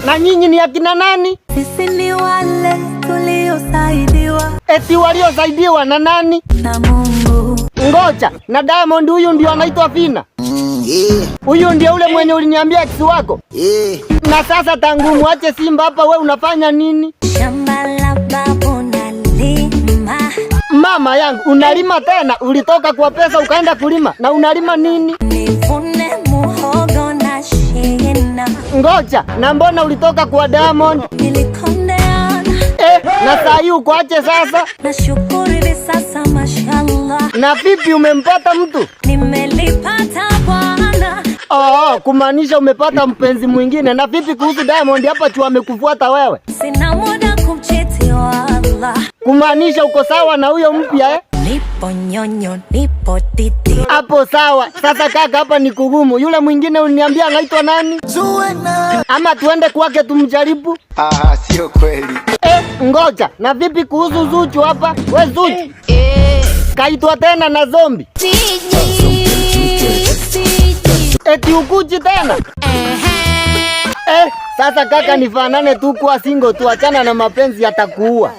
Na nyinyi ni akina nani? Sisi ni wale tuliosaidiwa Eti waliosaidiwa na nani? Na Mungu. Ngoja, na Diamond huyu ndio anaitwa Fina? Eh. Huyu ndio ule mwenye uliniambia ex wako? Eh. Na sasa tangu muache Simba hapa, we unafanya nini? Shamba la babu nalima. Mama yangu, unalima tena? Ulitoka kwa pesa ukaenda kulima na unalima nini? Nivune muhogo na shina. Ngoja, na mbona ulitoka kwa Diamond? Nilikondeana. Eh, na saa hii uko aje sasa? Nashukuru hivi sasa, mashallah. Na vipi, umempata mtu? Nimelipata Bwana. Oh, kumaanisha umepata mpenzi mwingine. Na vipi kuhusu Diamond hapa chu amekufuata wewe? Sina muda kumchiti wala. Kumaanisha uko sawa na huyo mpya, eh? Nipo nyonyo, nipo titi. Hapo sawa. Sasa kaka, hapa ni kugumu. Yule mwingine uliniambia anaitwa nani? Zuena. Ama tuende kwake tumjaribu? Ah, sio kweli. Eh, ngoja. Na vipi kuhusu Zuchu hapa? We Zuchu. Eh. Kaitwa tena na zombi. Siji, siji. Eti ukuji tena? Eh, sasa kaka, nifanane tu kuwa single tu, achana na mapenzi yatakuua.